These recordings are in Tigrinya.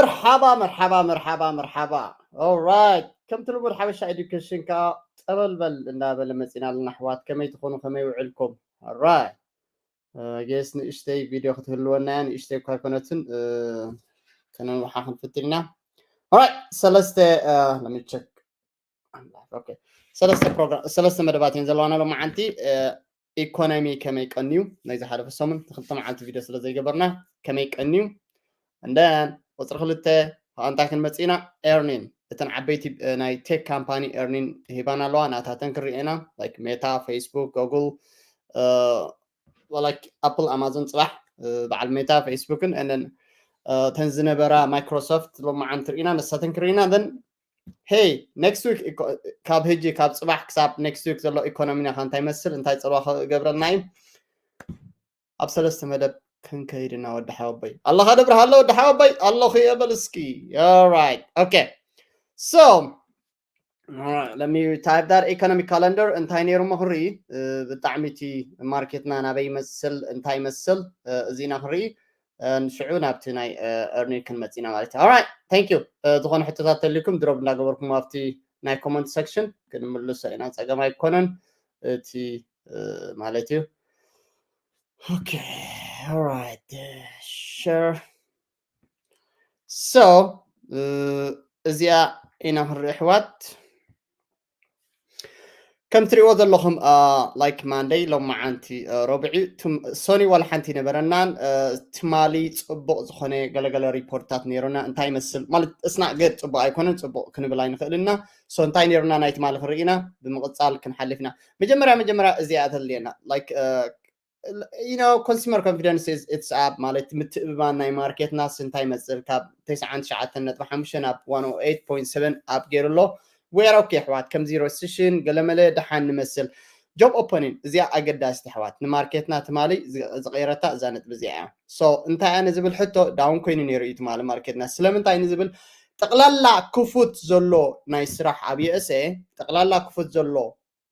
መርሓባ መርሓባ መርሓባ መርሓባ። Alright፣ ከምቲ ልሙድ ሓበሻ ኤዱኬሽን ከኣ ጠበልበል እንዳበለ መጺና ኣለና። ኣሕዋት ከመይ ትኾኑ፣ ከመይ ውዕልኩም? Alright፣ ጌስ ንእሽተይ ቪድዮ ክትህልወና እያ፣ ንእሽተይ እኳ ኣይኮነትን፣ ከነንውሓ ክንፍትን ኢና። Alright፣ ሰለስተ ለሚቸክ ሰለስተ መደባት እየን ዘለዋና ሎማዓንቲ። ኢኮኖሚ ከመይ ቀንዩ፣ ናይ ዝሓለፈ ሰሙን ንክልተ መዓልቲ ቪድዮ ስለ ዘይገበርና ከመይ ቀንዩ። እንደን ቁፅሪ ክልተ፣ እንታይ ክንመፅእ ኢና? ኤርኒን፣ እተን ዓበይቲ ናይ ቴክ ካምፓኒ ኤርኒን ሂባና ኣለዋ። ናታተን ክንሪኤና፣ ላይክ ሜታ፣ ፌስቡክ፣ ጉግል፣ ላይክ ኣፕል፣ ኣማዞን፣ ፅባሕ በዓል ሜታ፣ ፌስቡክን እንደን እተን ዝነበራ ማይክሮሶፍት ሎማዓንቲ ርኢና፣ ነሳተን ክርኢና። ን ሄይ፣ ኔክስት ዊክ ካብ ህጂ ካብ ፅባሕ ክሳብ ኔክስት ዊክ ዘሎ ኢኮኖሚና ከ እንታይ ይመስል፣ እንታይ ፀልዋ ክገብረልና እዩ? ኣብ ሰለስተ መደብ ክንከይድ ኢና። ወዲ ሓወቦይ ኣለኻ? ደብርሃሎ ወዲ ሓወቦይ ኣለኹ እየ በል እስኪ። Alright፣ okay, so let me type that economic calendar እንታይ ነይሩ እሞ ክንርኢ። ብጣዕሚ እቲ ማርኬትና ናበይ ይመስል፣ እንታይ ይመስል፣ እዚ ኢና ክንርኢ። ንሽዑ ናብቲ ናይ ኤርኒን ክንመጽእ ኢና ማለት እዩ። Alright፣ thank you። ዝኾነ ሕቶታት ተልዩኩም ድሮብ እንዳገበርኩም ኣብቲ ናይ ኮመንት ሰክሽን ክንምልሶ ኢና፣ ጸገም ኣይኮነን እቲ ማለት እዩ። Okay, alright, share። So እዚኣ ኢና ክንርኢ ኣሕዋት። ከም ትሪእዎ ዘለኹም ላይክ ማንደይ ሎማዓንቲ ረብዒ ሶኒ ዋላ ሓንቲ ነበረናን። ትማሊ ፅቡቕ ዝኾነ ገለገለ ሪፖርትታት ነይሩና። እንታይ ይመስል ማለት እስና ገድ ፅቡቕ ኣይኮነን፣ ፅቡቕ ክንብል ኣይንኽእልና። So እንታይ ነይሩና ናይ ትማሊ ክንርኢና ብምቕፃል ክንሓልፍ ኢና። መጀመርያ መጀመርያ እዚኣ ተልየና ላይክ you know consumer confidence is it's up ማለት ምትእብባን ናይ ማርኬትና እንታይ ይመስል? ካብ ተስዓን ትሽዓተን ነጥቢ ሓሙሽተ ናብ one oh eight point seven up ገይሩ ኣሎ። We are okay ኣሕዋት፣ ከምዚ ረሲሽን ገለመለ ደሓን ንመስል። ጆብ ኦፐኒን እዚኣ ኣገዳሲት ኣሕዋት፣ ንማርኬትና ትማሊ ዝቐየረታ እዛ ነጥቢ እዚኣ እያ። So እንታይ ኣነ ዝብል ሕቶ ዳውን ኮይኑ ነይሩ እዩ ትማሊ ማርኬትና። ስለምንታይ ንዝብል ጠቕላላ ክፉት ዘሎ ናይ ስራሕ ኣብ USA ጠቕላላ ክፉት ዘሎ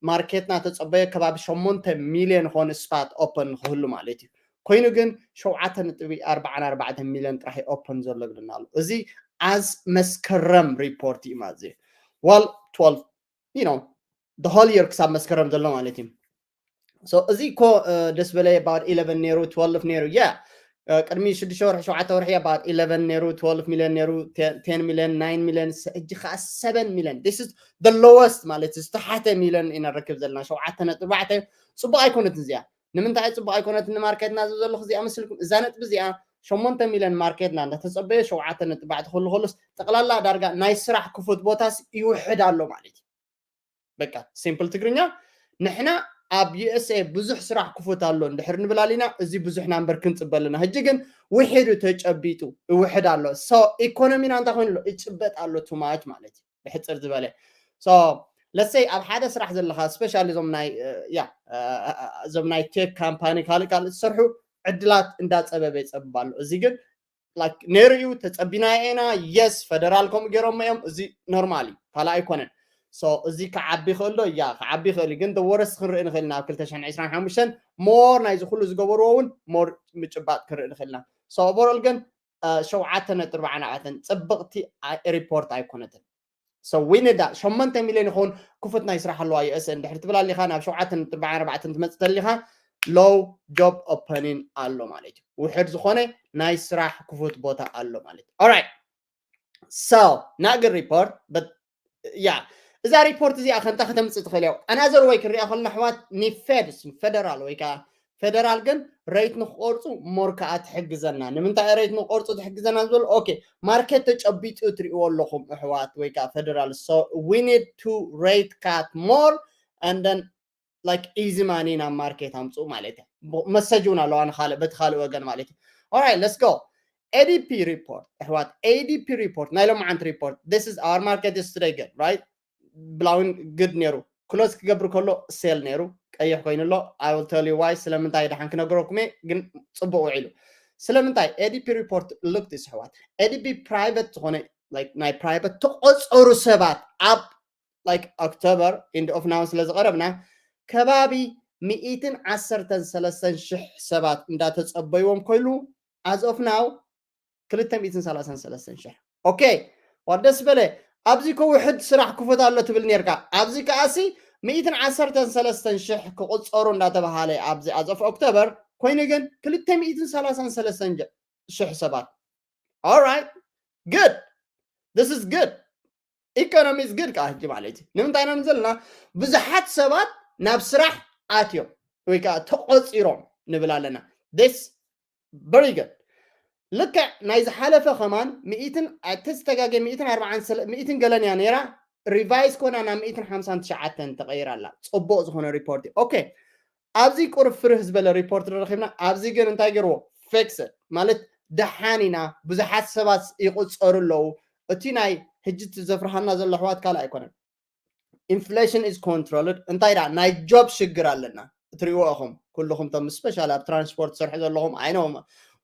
ማርኬትና ተጸበዮ ከባቢ ሸሞንተ ሚልዮን ኾን ስፓት ኦፐን ንክህሉ ማለት እዩ። ኮይኑ ግን ሸውዓተ ነጥቢ ኣርባዓን ኣርባዕተን ሚልዮን ጥራሕ ኦፐን ዘሎ ይብልና ኣሎ። እዚ ኣዝ መስከረም ሪፖርት እዩ ማለት እዩ። Well, twelve, you know, the whole year ክሳብ መስከረም ዘሎ ማለት እዩ። So እዚ እኮ ደስ በለ about eleven ነይሩ፣ twelve ነይሩ። Yeah, ቅድሚ ሽዱሽተ ወርሒ ሸውዓተ ወርሒ about eleven ነይሩ፣ twelve ሚልዮን ነይሩ፣ ten ሚልዮን፣ nine ሚልዮን፣ ሕጂ ከዓ seven ሚልዮን። This is the lowest ማለት ዝተሓተ ሚልዮን ኢና ንረክብ ዘለና። ሸውዓተ ነጥቢ ኣርባዕተ ጽቡቕ ኣይኮነትን እዚኣ። ንምንታይ ጽቡቕ ኣይኮነትን ንማርኬትና ዝብል ዘለኹ እዚኣ መስልኩም? እዛ ነጥቢ እዚኣ ሸሞንተ ሚልዮን ማርኬትና እንዳተጸበየ ሸውዓተ ነጥቢ ኣርባዕተ ክህሉ ከሎስ ጠቕላላ ዳርጋ ናይ ስራሕ ክፉት ቦታስ ይውሕድ ኣሎ ማለት እዩ። በቃ ሲምፕል ትግርኛ ንሕና ኣብ USA ብዙሕ ስራሕ ክፉት ኣሎ እንድሕር ንብል ኣሊና፣ እዚ ብዙሕ ናምበር ክንጽበ ኣለና። ሕጂ ግን ውሒዱ ተጨቢጡ ይውሕድ ኣሎ። So ኢኮኖሚና እንታይ ኮይኑ ኣሎ? ይጭበጥ ኣሎ too much ማለት እዩ። ብሕጽር ዝበለ so let's say ኣብ ሓደ ስራሕ ዘለኻ especially እዞም ናይ ያ እዞም ናይ ቴክ ካምፓኒ ካልእ ካልእ ዝሰርሑ ዕድላት እንዳጸበበ ይጸብብ ኣሎ። እዚ ግን like ነይሩ እዩ ተጸቢናዮ ኢና። የስ ፈደራል ከምኡ ገይሮሞ እዮም። እዚ ኖርማል እዩ፣ ካልእ ኣይኮነን። So እዚ ክዓቢ ይኽእል ዶ? ያ ክዓቢ ይኽእል እዩ። ግን the worst ክንርኢ ንኽእል ኢና ኣብ ክልተ ሽሕን ዕስራን ሓሙሽተን more ናይዚ ኩሉ ዝገበርዎ እውን more ምጭባጥ ክንርኢ ንኽእል ኢና። So overall ግን ሸውዓተ ነጥቢ ኣርባዕተ ጽብቕቲ ሪፖርት ኣይኮነትን። So we need that ሸሞንተ ሚልዮን ይኸውን ክፉት ናይ ስራሕ ኣለዋ USA እንድሕር ትብል ኣሊኻ ናብ ሸውዓተ ነጥቢ ኣርባዕተ ትመጽእ ተሊኻ low job opening ኣሎ ማለት እዩ። ውሕድ ዝኾነ ናይ ስራሕ ክፉት ቦታ ኣሎ ማለት እዩ። Alright, so not good report, but yeah, እዛ ሪፖርት እዚኣ ከንታ ከተምፅእ ትኽእል እያ። Another way ክንሪኣ ከለና ኣሕዋት ንፌድስ ፈደራል ወይ ከዓ ፈደራል ግን ሬት ንክቆርፁ more ከዓ ትሕግዘና። ንምንታይ ሬት ንክቆርፁ ትሕግዘና ዝበሉ okay ማርኬት ተጨቢጡ ትሪእዎ ኣለኹም ኣሕዋት ወይ ከዓ ፈደራል። So we need to rate cut more and then like easy money ናብ ማርኬት ኣምፅኡ ማለት እዩ። መሰጅ እውን ኣለዋ ንካልእ በቲ ካልእ ወገን ማለት እዩ። Alright, let's go. ADP report ኣሕዋት፣ ADP report ናይ ሎማዓንቲ ሪፖርት። This is our market is today good, right? ብላውን ግድ ነይሩ። ክሎዝ ክገብር ከሎ ሴል ነይሩ፣ ቀይሕ ኮይኑ ኣሎ። I will tell you why፣ ስለምንታይ ደሓን ክነግረኩም እየ፣ ግን ፅቡቅ ውዒሉ። ስለምንታይ? ADP report look this ኣሕዋት፣ ADP ፕራይቨት ዝኾነ ናይ ፕራይቨት ተቆፀሩ ሰባት ኣብ like October, end of now ስለ ዝቐረብና ከባቢ ሚእትን ዓሰርተን ሰለስተን ሽሕ ሰባት እንዳተፀበይዎም ኮይኑ as of now ክልተ ሚእትን ሰላሳን ሰለስተን ሽሕ። ኦኬ፣ ዋ ደስ በለ። ኣብዚ እኮ ውሕድ ስራሕ ክፉት ኣሎ ትብል ኔርካ። ኣብዚ ከኣሲ ሚእትን ዓሰርተን ሰለስተን ሽሕ ክቑጸሩ እንዳተባሃለ ኣብዚ as of October ኮይኑ ግን ክልተ ሚእትን ሰላሳን ሰለስተን ሽሕ ሰባት። Alright, good, this is good. Economy is good ከዓ ሕጂ ማለት እዩ። ንምንታይ ኢና ዘለና? ብዙሓት ሰባት ናብ ስራሕ ኣትዮም ወይ ከዓ ተቖፂሮም ንብል ኣለና። This very good። ልክዕ ናይ ዝሓለፈ ከማን ሚእትን፣ ተዝተጋገ ሚእትን ኣርባዓን፣ ሚእትን ገለን እያ ነይራ። ሪቫይዝ ኮና ናብ ሚእትን ሓምሳን ትሽዓተን ተቐይራ ኣላ። ፅቡቕ ዝኾነ ሪፖርት እዩ። ኦኬ፣ ኣብዚ ቁሩብ ፍርህ ዝበለ ሪፖርት ረኺብና። ኣብዚ ግን እንታይ ገይርዎ? ፊክስድ ማለት ደሓን ኢና። ብዙሓት ሰባት ይቑፀሩ ኣለዉ። እቲ ናይ ሕጂ እቲ ዘፍርሃና ዘሎ ኣሕዋት ካልእ ኣይኮነን። Inflation is controlled። እንታይ ደኣ ናይ ጆብ ሽግር ኣለና። እትሪእዎ ኢኹም ኩልኹም፣ ቶም ስፔሻሊ ኣብ ትራንስፖርት ትሰርሑ ዘለኹም፣ ኣይኖም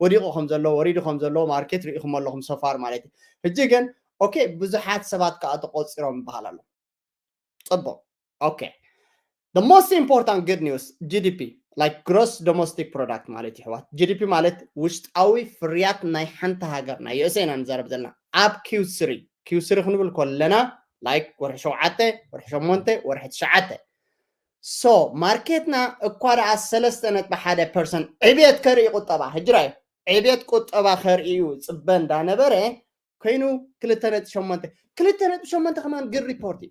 ወዲቑ ከም ዘሎ፣ ወሪዱ ከም ዘሎ ማርኬት ርኢኹም ኣለኹም so far ማለት እዩ። ሕጂ ግን ኦኬ፣ ብዙሓት ሰባት ከዓ ተቆፂሮም ይበሃል ኣሎ። ፅቡቕ። ኦኬ፣ the most important good news, GDP, like gross domestic product ማለት እዩ ኣሕዋት። GDP ማለት ውሽጣዊ ፍርያት ናይ ሓንቲ ሃገር፣ ናይ USA ኢና ንዛረብ ዘለና። ኣብ Q three፣ Q three ክንብል ከለና like ወርሒ ሸውዓተ፣ ወርሒ ሸሞንተ፣ ወርሒ ትሽዓተ። So ማርኬትና እኳ ደኣ ሰለስተ ነጥቢ ሓደ ፐርሰንት ዕብየት ከርኢ ቁጠባ፣ ሕጂ ራእዩ፣ ዕብየት ቁጠባ ከርኢ እዩ ፅበ እንዳነበረ ኮይኑ ክልተ ነጥቢ ሸሞንተ፣ ክልተ ነጥቢ ሸሞንተ ከማን good report እዩ።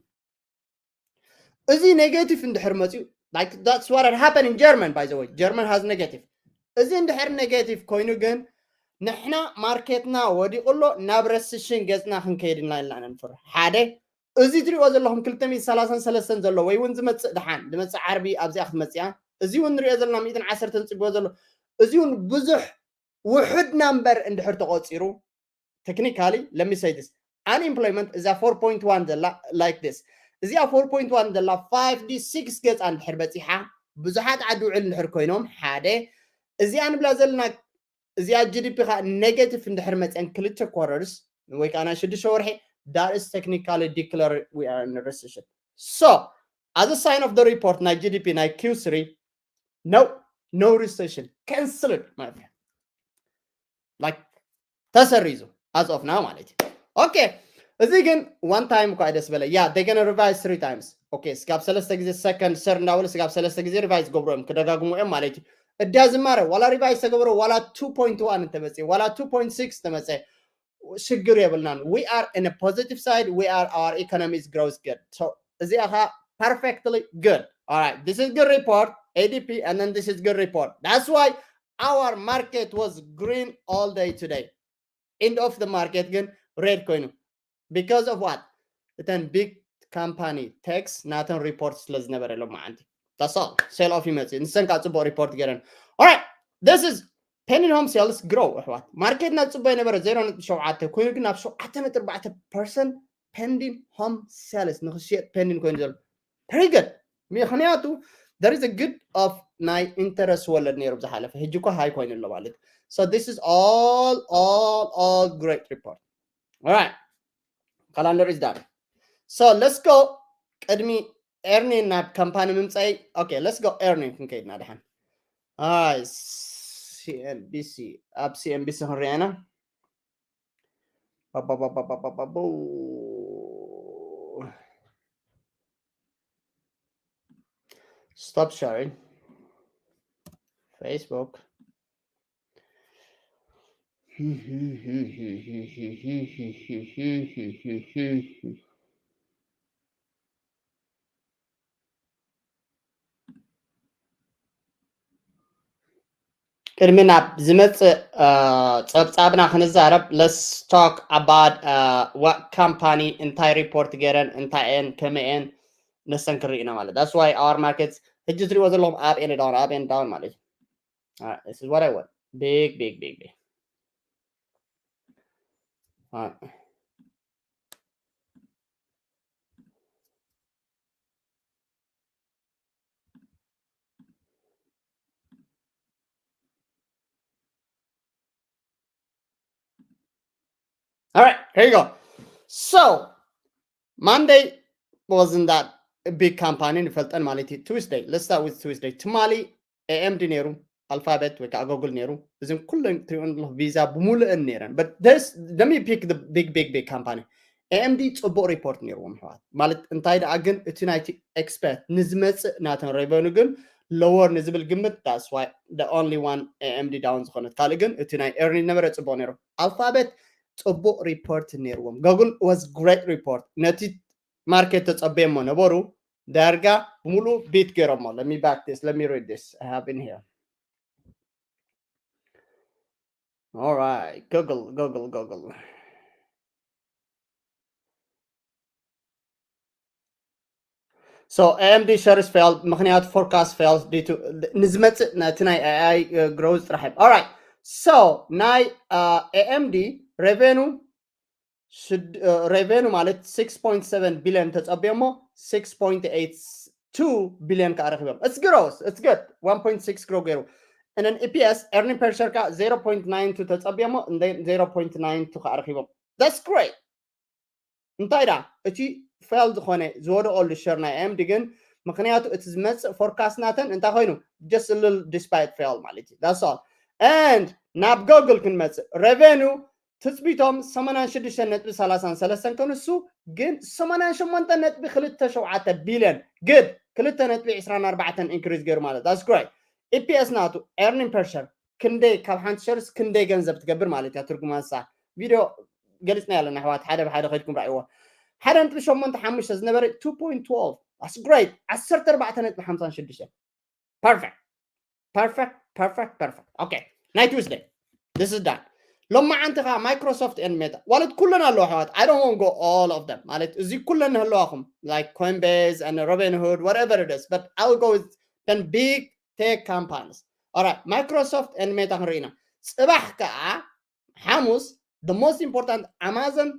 እዚ ኔጌቲቭ እንድሕር መፅዩ፣ like that's what had happened in German, by the way, German has negative። እዚ እንድሕር ኔጌቲቭ ኮይኑ ግን ንሕና ማርኬትና ወዲቑ ኣሎ፣ ናብ ረስሽን ገፅና ክንከይድ ኢና ኢልና ኢና ንፍርህ። ሓደ፣ እዚ ትሪእዎ ዘለኹም ክልተ ሚእትን ሰላሳን ሰለስተን ዘሎ ወይ እውን ዝመፅእ ደሓን ዝመፅእ ዓርቢ ኣብዚኣ ክትመፅእ እያ። እዚ እውን ንሪኦ ዘለና ሚእትን ዓሰርተን ፅብዎ ዘሎ፣ እዚ እውን ብዙሕ ውሑድ ናምበር እንድሕር ተቆፂሩ፣ technically, let me say this, unemployment እዛ ፎር ፖይንት ዋን ዘላ like this፣ እዚኣ ፎር ፖይንት ዋን ዘላ ፋይቭ ዲ ሲክስ ገፃ እንድሕር በፂሓ፣ ብዙሓት ዓዲ ውዕል እንድሕር ኮይኖም፣ ሓደ፣ እዚኣ ንብላ ዘለና እዚኣ GDP ከዓ ኔጌቲቭ እንድሕር መፅአን ክልተ ኳርተርስ ወይ ከዓ ናይ ሽዱሽተ ወርሒ፣ that is technically declare we are in a recession. So as a sign of the report ናይ GDP ናይ Q three, no, no recession, cancelled, my friend. Like ተሰሪዙ as of now ማለት እዩ። ኦኬ፣ እዚ ግን one time እኳ ደስ በለ። Yeah, they gonna revise three times. ኦኬ፣ ስጋብ ሰለስተ ግዜ፣ ሰከንድ፣ ሰርድ እንዳበሉ ስጋብ ሰለስተ ግዜ ሪቫይዝ ገብሩ እዮም፣ ክደጋግሙ እዮም ማለት እዩ። እዳ ዝማረ ዋላ ሪቫይዝ ተገብረ ዋላ ቱ ፖይንት ዋን እንተመፅእ ዋላ ቱ ፖይንት ሲክስ ተመፀ ሽግር የብልናን። We are in a positive side, we are, our economy is growth good. So እዚኣ ከዓ perfectly good. All right, this is good report, ADP, and then this is good report. That's why our market was green all day today. End of the market ግን ሬድ ኮይኑ because of what? እተን ቢግ ካምፓኒ ቴክስ ናተን ሪፖርት ስለ ዝነበረ ሎማዓንቲ። That's all, ሴል ኦፍ ይመፅእ፣ ንሰን ከዓ ፅቡቅ ሪፖርት ገይረን። All right, this is pending home sales grow ኣሕዋት። ማርኬትና ዝፅበዮ ነበረ ዜሮ ነጥቢ ሸውዓተ ኮይኑ ግን ናብ ሸውዓተ ነጥቢ ኣርባዕተ ፐርሰንት pending home sales ንክሽየጥ pending ኮይኑ ዘሎ። Very good። ምክንያቱ there is a good of ናይ ኢንተረስት ወለድ ነይሩ ብዝሓለፈ፣ ሕጂ እኳ ሃይ ኮይኑ ኣሎ ማለት። So this is all, all, all great report. All right, calendar is done. So let's go. ቅድሚ ኤርኒን ናብ ካምፓኒ ምምፀይ። ኦኬ፣ let's go ኤርኒን ክንከይድና ደሓን። ኣይ፣ CNBC፣ ኣብ CNBC ክንሪኣ ኢና። Stop sharing Facebook. ቅድሚ ናብ ዝመፅእ ጸብጻብና ክንዛረብ፣ let's talk about what company እንታይ ሪፖርት ገይረን እንታይ እየን ከመይ እየን ነሰን ክርኢ ኢና ማለት። That's why our markets ሕጂ ትሪእዎ ዘለኹም up and down, up and down ማለት እዩ። This is what I want. Big, big, big, big. All right, here you go. So Monday wasn't that a big company ንፈልጠን ማለት እዩ። Tuesday, let's start with Tuesday. ትማሊ AMD ነይሩ። ኣልፋበት ወይ ከዓ ጎግል ነይሩ። እዚን ኩለን ትሪኦ ኣለኹ ቪዛ ብምሉእን ነይረን። But there's, let me pick the big, big, big company. A M D ጽቡቕ ሪፖርት ነይርዎም ኣሕዋት። ማለት እንታይ ደኣ ግን እቲ ናይቲ ኤክስፐርት ንዝመጽእ ናተን ሬቨኑ ግን lower ንዝብል ግምት፣ that's why the only one A M D down ዝኾነት። ካልእ ግን እቲ ናይ ኤርኒንግ ነበረ ጽቡቕ ነይሩ። ኣልፋበት ጽቡቕ ሪፖርት ነይርዎም። Google was great report። ነቲ ማርኬት ተጸበየሞ ነበሩ። ዳርጋ ብምሉኡ ቢት ገይሮሞ። Let me back this, let me read this, I have in here. All right, Google, Google, Google. So A M D shares fell ምኽንያቱ forecast fell due to ንዝመጽእ ነቲ ናይ A I growth ጥራሕ እዮም። All right, so ናይ A M D revenue revenue ማለት six point seven billion ተጸብዮሞ six point eight two billion ከዓ ረኺቦም። It's gross, it's good. One point six grow ገይሩ። And then E P S, earning per share ከዓ zero point nine two ተጸብዮሞ zero point nine two ከዓ ረኺቦም። That's great. እንታይ ደኣ እቲ ፌል ዝኾነ ዝወደቐሉ ሸር ናይ A M D ግን ምኽንያቱ እቲ ዝመጽእ ፎርካስት ናተን እንታይ ኮይኑ just a little despite fail ማለት እዩ። That's all. And ናብ ጎግል ክንመጽእ revenue ትጽቢቶም ሰማንያን ሽዱሽተ ነጥቢ ሰላሳን ሰለስተን ከንሱ ግን ሰማንያን ሸሞንተ ነጥቢ ክልተ ሸውዓተ ቢልዮን good ክልተ ነጥቢ ዕስራን ኣርባዕተን increase ገይሩ ማለት that's great። E P S ናቱ earning per share ክንደይ ካብ ሓንቲ ሸርስ ክንደይ ገንዘብ ትገብር ማለት እያ ትርጉማ ንሳ ቪድዮ ገሊጽና ኣለና ኣሕዋት ሓደ ብሓደ ከድኩም ረኣይዎ ሓደ ነጥቢ ሸሞንተ ሓሙሽተ ዝነበረ two point twelve that's great ዓሰርተ ኣርባዕተ ነጥቢ ሓምሳን ሽዱሽተን perfect perfect perfect perfect okay ናይ Tuesday this is done ሎማዓንቲ ከዓ Microsoft and Meta ማለት ኩለን ኣለዋ ኣሕዋት I don't want go all of them ማለት እዚ ኩለን ንህለዋኹም like Coinbase and Robinhood whatever it is but I will go with ten big tech companies alright Microsoft and Meta ክንርኢ ኢና ጽባሕ ከዓ ሓሙስ the most important Amazon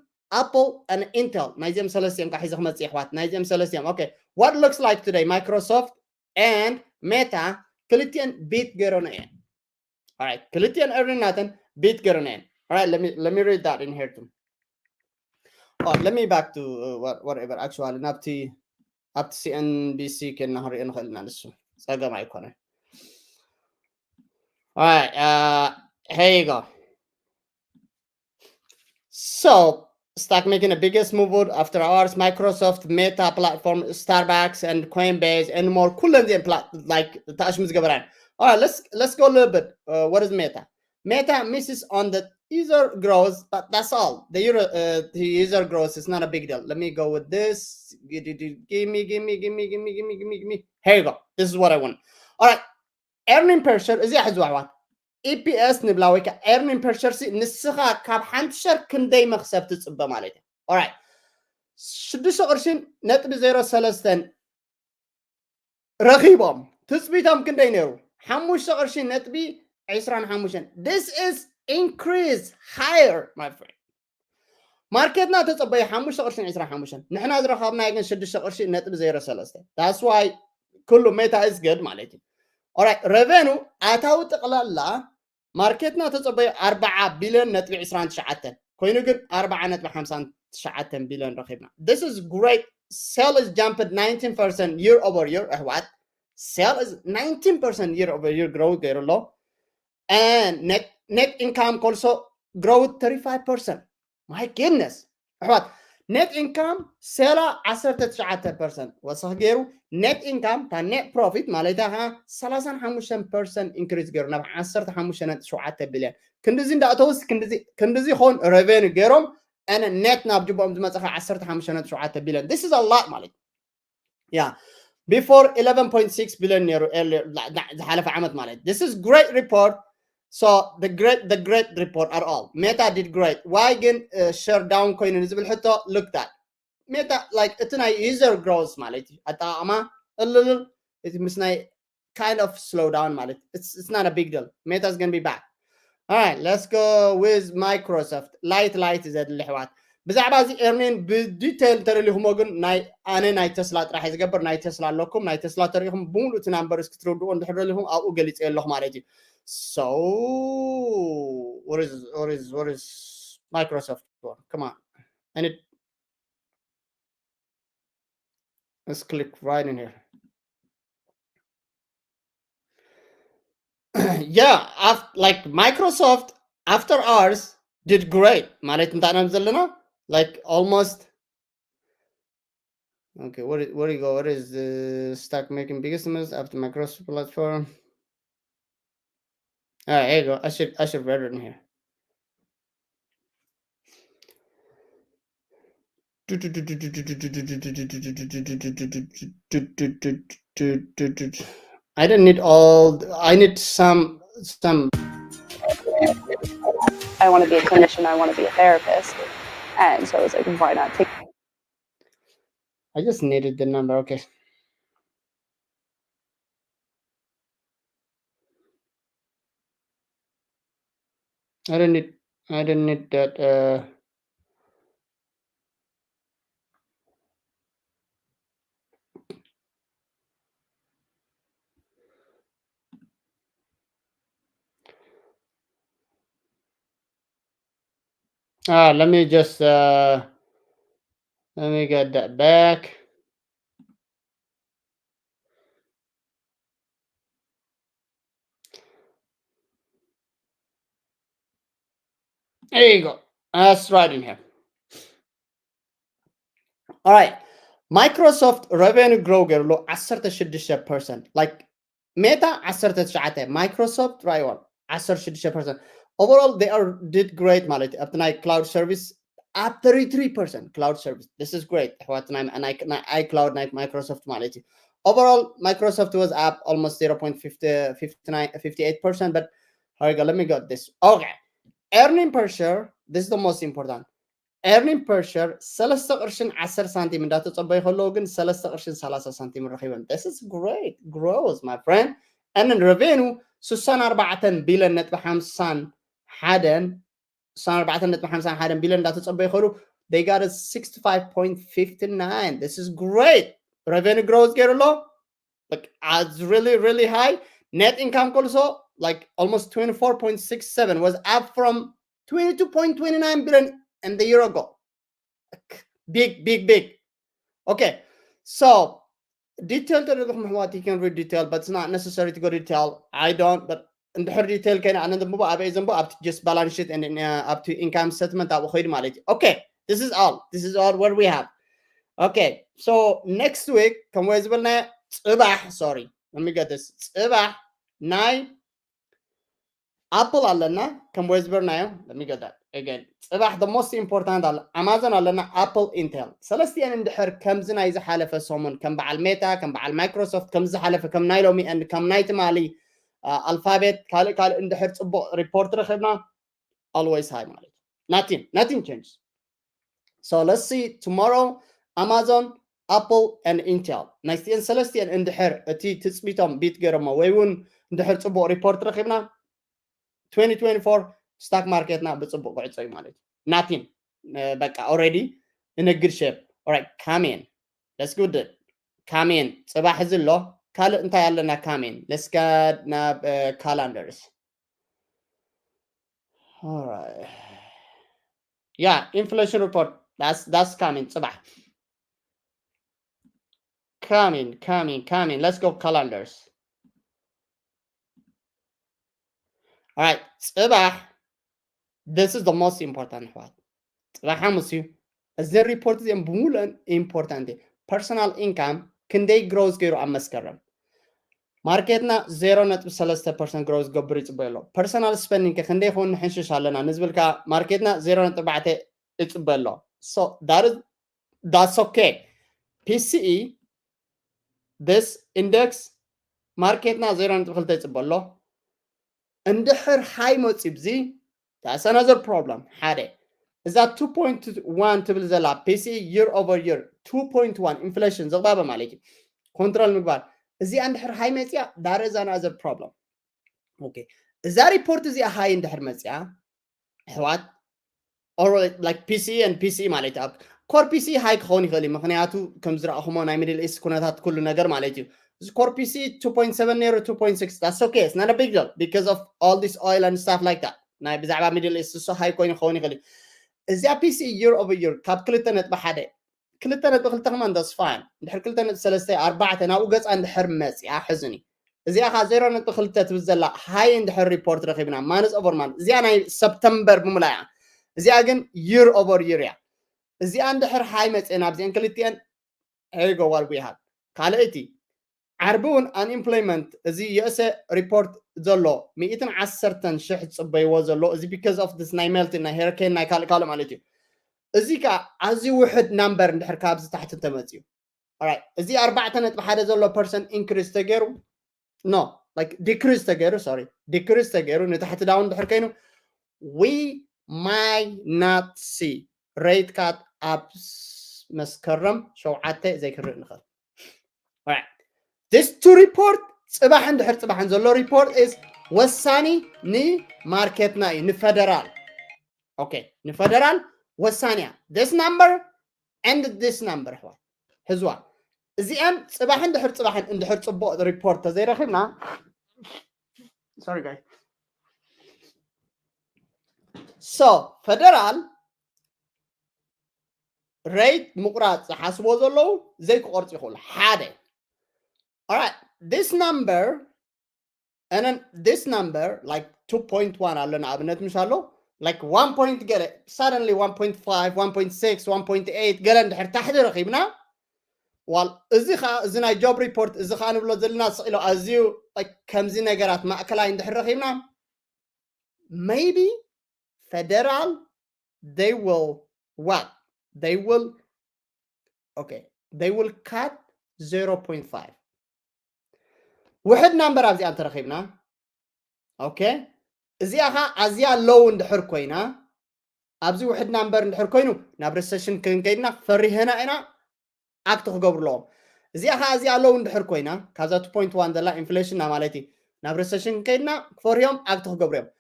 Apple and Intel ናይዚኦም ሰለስቲኦም ከዓ ሒዘ ክመፅእ ኣሕዋት ናይዚኦም ሰለስቲኦም okay what looks like today Microsoft and Meta ክልቲኤን ቢት ገይሮነ እየን alright ክልቲኤን earning ናተን ቢት ገይሮነ እየን alright let me, let me read that in here too oh, let me back to uh, what, whatever actually ናብቲ ኣብቲ C N B C ኬና ክንሪኦ ንኽእል ኢና ንሱ ጸገም ኣይኮነን All right, uh, here you go. So, stock making the biggest move after hours, Microsoft, Meta platform, Starbucks, and Coinbase, and more. ኩለን ዚን like ታሽሙ ዝገበራን. All right, let's let's go a little bit. Uh, what is Meta? Meta misses on the user growth, but that's all. The user uh, the user growth is not a big deal. Let me go with this. Give me, give me, give me, give me, give me, give me, give me. Here you go. This is what I want. All right. Earning per share እዚኣ ሕዝዋ ኣሕዋት E P S ንብላ ወይ ከዓ earning per share ሲ ንስኻ ካብ ሓንቲ ሸር ክንደይ መክሰብ ትፅበ ማለት እዩ right ሽዱሽተ ቅርሽን ነጥቢ ዜሮ ሰለስተን ረኺቦም ትፅቢቶም ክንደይ ነይሩ ሓሙሽተ ቅርሽን ነጥቢ ዕስራን ሓሙሽተን this is increase higher my friend ማርኬትና ተጸበዩ ሓሙሽተ ቅርሽን ዕስራን ሓሙሽተን ንሕና ዝረኸብናዮ ግን ሽዱሽተ ቅርሺ ነጥቢ ዜሮ ሰለስተ that's why ኩሉ Meta is good ማለት እዩ right revenue ኣታዊ ጠቕላላ ማርኬትና ተጸበዩ ኣርባዓ ቢልዮን ነጥቢ ዕስራን ትሽዓተን ኮይኑ ግን ኣርባዓ ነጥቢ ሓምሳን ትሽዓተን ቢልዮን ረኺብና this is great sale is jumped nineteen percent year over year ኣሕዋት sale is nineteen percent year over year growth ገይሩ ኣሎ and net net income also growth thirty-five percent my goodness ኣሕዋት net income ሰላ ዓሰርተ ትሽዓተ percent ወሰኽ ገይሩ net income ታ net profit ማለት ከዓ ሰላሳን ሓሙሽተን percent increase ገይሩ ናብ ዓሰርተ ሓሙሽተ ነጥቢ ሸውዓተ ቢልዮን ክንድዚ እንዳእተውስ ክንድዚ ክንድዚ ኾን revenue ገይሮም and net ናብ ጅቦኦም ዝመፀ ከዓ ዓሰርተ ሓሙሽተ ነጥቢ ሸውዓተ ቢልዮን this is a lot ማለት yeah before eleven point six billion ነይሩ ዝሓለፈ ዓመት ማለት this is great report so the great the great report at all Meta did great why ግን share down ኮይኑ ንዝብል ሕቶ look that Meta like እቲ ናይ user growth ማለት እዩ ኣጠቃቅማ እልልል እቲ ምስ ናይ kind of slow down ማለት it's, it's not a big deal Meta is gonna be back All right, let's go with Microsoft. Light light ዘድሊ ኣሕዋት ብዛዕባ እዚ earning ብዲቴል ተደሊኹሞ ግን ናይ ኣነ ናይ ተስላ ጥራሕ ዝገብር ናይ ተስላ ኣለኩም ናይ ተስላ ተሪኢኹም ብምሉእ እቲ ናምበርስ ክትርድኡ እንድሕር ደሊኹም ኣብኡ ገሊፀ ኣለኹ ማለት እዩ so what is what is what is Microsoft for come on and it let's click right in here yeah, af- like Microsoft after hours did great ማለት እንታይ ኢና ዘለና? Like almost okay, where, where you go? What is the stock making biggest moves after Microsoft platform? All right, here you go. I should I should read it in here. I don't need all. I need some some. I want to be a clinician. I want to be a therapist. And so I was like, why not take? I just needed the number. Okay. I don't need. I don't need that. Uh, Ah, let me just uh, let me get that back. There you go. That's right in here. All right. Microsoft revenue grow ገይሩ ኣሎ ዓሰርተ ሽዱሽተ ፐርሰንት። Like Meta ዓሰርተ ትሽዓተ፣ Microsoft right one ዓሰርተ ሽዱሽተ ፐርሰንት። Overall they are did great ማለት እዩ። ኣብቲ ናይ cloud service up thirty-three percent cloud service. This is great. ኣሕዋት ናይ ናይ ናይ iCloud ናይ Microsoft ማለት እዩ። Overall Microsoft was up almost zero point fifty fifty-nine fifty-eight percent, but here we go. Let me go this. Okay. Earning per share, this is the most important. Earning per share ሰለስተ ቅርሽን ዓሰርተ ሳንቲም እንዳተጸበዩ ከለዉ ግን ሰለስተ ቅርሽን ሰላሳ ሳንቲም ረኺቦም። This is great growth, my friend. And then revenue ስሳን ኣርባዕተን ቢልዮን ነጥቢ ሓምሳን ሓደን ስሳን ኣርባዕተን ነጥቢ ሓምሳን ሓደን ቢልዮን እንዳተጸበዩ ከለዉ they got a sixty-five point fifty-nine. This is great. Revenue growth ገይሩ ኣሎ። Like, it's really really high. Net income also like almost twenty-four point six seven was up from twenty-two point twenty-nine billion in the year ago. Big, big, big. Okay, so detail ተደለኹም ኣሕዋት, you can read detail, but it's not necessary to go detail. I don't, but እንድሕር detail ከይና ኣነ ዘንብቦ ኣበይ ዘንቦ ኣብቲ just balance sheet and uh, ኣብቲ income statement ኣብኡ ኸይዱ ማለት እዩ። Okay, this is all. This is all what we have. Okay, so next week ከም ወይ ዝበልና ጽባሕ፣ sorry, let me get this. ጽባሕ ናይ Apple ኣለና ከም ወይ ዝበልናዮ። Let me get that again. ጽባሕ the most important ኣለ፣ Amazon ኣለና፣ Apple፣ Intel። ሰለስቲአን እንድሕር ከምዚ ናይ ዝሓለፈ ሰሙን ከም በዓል Meta፣ ከም በዓል Microsoft፣ ከም ዝሓለፈ ከም ናይ ሎሚ and ከም ናይ ትማሊ ኣልፋቤት ካልእ ካልእ እንድሕር ጽቡቕ report ረኺብና always high ማለት እዩ። Nothing, nothing change. So let's see tomorrow Amazon, Apple and Intel ናይስቲአን ሰለስቲአን እንድሕር እቲ ትጽቢቶም beat ገይሮሞ ወይ እውን እንድሕር ጽቡቕ report ረኺብና twenty twenty-four stock marketና ብጽቡቕ ክዕጾ እዩ ማለት እዩ። Nothing. በቃ already in a good shape. All right, come in. Let's go. Come in. ጽባሕ እዚ ኣሎ። ካልእ እንታይ ኣለና? Come in. Let's go ናብ calendars. All right. Yeah, inflation report. That's that's coming. ጽባሕ. Coming, coming, coming. Let's go calendars. All right. ጽባሕ. This is the most important one. ጽባሕ ሓሙስ እዩ። እዚ report እዚኦም ብምሉእን important እዩ። Personal income ክንደይ growth ገይሩ ኣብ መስከረም? ማርኬትና ዜሮ ነጥቢ ሰለስተ ፐርሰንት growth ገብር ይጽበዮ ኣሎ። Personal spending ከ ክንደይ ክኸውን ንሕንሽሽ ኣለና ንዝብል ከኣ ማርኬትና ዜሮ ነጥቢ ኣርባዕተ ይጽበ ኣሎ። So that is that's okay. P C E this index ማርኬትና ዜሮ ነጥቢ ክልተ ይጽበ ኣሎ። እንድሕር high መጺ ብዚ that's another problem። ሓደ እዛ two point one ትብል ዘላ P C E year over year two point one inflation ዝቕባበ ማለት እዩ። ኮንትሮል ምግባር እዚኣ እንድሕር high መጺያ that is another problem። Okay፣ እዛ report እዚኣ high እንድሕር መጺያ ኣሕዋት or like P C E and P C E ማለት ኣብ core P C E high ክኸውን ይኽእል እዩ። ምኽንያቱ ከም ዝረኣኹሞ ናይ Middle East ኩነታት ኩሉ ነገር ማለት እዩ። እዚ core P C E two point seven ነይሩ two point six, that's okay, it's not a big deal because of all this oil and stuff like that። ናይ ብዛዕባ Middle East እሱ high ኮይኑ ክኸውን ይኽእል እዩ። እዚኣ P C E year over year ካብ ክልተ ነጥቢ ሓደ ክልተ ነጥቢ ክልተ ከማን that's fine። እንድሕር ክልተ ነጥቢ ሰለስተ ኣርባዕተ ናብኡ ገጻ እንድሕር መጺኣ ሕዝኒ እዚኣ ኸዓ ዜሮ ነጥቢ ክልተ ትብል ዘላ ሃይ እንድሕር ሪፖርት ረኺብና፣ ማንዝ ኦቨር ማንዝ፣ እዚኣ ናይ ሰፕተምበር ብምሉኣ እያ። እዚኣ ግን ይር ኦቨር ይር እያ። እዚኣ እንድሕር ሃይ መፅአን ኣብዚአን ክልቲአን፣ here you go what we have። ካልኣይቲ ዓርቢ እውን ኣንኤምፕሎይመንት፣ እዚ ዩኤስኤ ሪፖርት ዘሎ ሚእትን ዓሰርተን ሽሕ ዝፅበይዎ ዘሎ፣ እዚ because of this ናይ ሜልትን ናይ ሄሪኬን ናይ ካልእ ካልእ ማለት እዩ። እዚ ከዓ ኣዝዩ ውሕድ ናምበር እንድሕር ካብዚ ታሕቲ እንተመፅዩ፣ alright፣ እዚ ኣርባዕተ ነጥቢ ሓደ ዘሎ ፐርሰንት ኢንክሪስ ተገይሩ፣ no, like decrease ተገይሩ፣ sorry፣ decrease ተገይሩ ንታሕቲ ዳውን እንድሕር ኮይኑ፣ we might not see rate cut ኣብ መስከረም ሸውዓተ ዘይክንርኢ ንኽእል። Alright። This two report፣ ፅባሕን ድሕር ፅባሕን ዘሎ ሪፖርት is ወሳኒ ንማርኬትና እዩ፣ ንፈደራል። ኦኬ፣ ንፈደራል ወሳኒ እያ። This number and this number፣ ኣሕዋት፣ ሕዝዋ። እዚኣን ፅባሕን ድሕር ፅባሕን እንድሕር ፅቡቕ ሪፖርት ተዘይረኺብና፣ sorry guys። So ፈደራል ሬት ምቁራፅ ዝሓስቦ ዘለዉ ዘይክቆርፅ ይኽእሉ። ሓደ። Alright, this number and then this number, like two point one ኣሎ ንኣብነት፣ ምሽ ኣሎ፣ like one point ገለ፣ suddenly one point five, one point six, one point eight ገለ እንድሕር ታሕቲ ረኺብና፣ ዋል እዚ ኸዓ፣ እዚ ናይ ጆብ ሪፖርት እዚ ኸዓ ንብሎ ዘለና ስቕ ኢሉ ኣዝዩ፣ like ከምዚ ነገራት ማእከላይ እንድሕር ረኺብና፣ maybe ፈደራል they will what? They will, okay, they will cut zero point five። ውሕድ ናምበር ኣብዚኣ እንተረኺብና፣ ኦኬ፣ እዚኣ ኸዓ ኣዝያ ሎው እንድሕር ኮይና፣ ኣብዚ ውሕድ ናምበር እንድሕር ኮይኑ ናብ ሪሰሽን ክንከይድና ፈሪህና ኢና ኣክት ክገብሩ ኣለዎም። እዚኣ ኸዓ ኣዝያ ሎው እንድሕር ኮይና፣ ካብዛ two point one ዘላ ኢንፍሌሽን ማለት እዩ፣ ናብ ሪሰሽን ክንከይድና ክፈርዮም ኣክት ክገብሩ እዮም።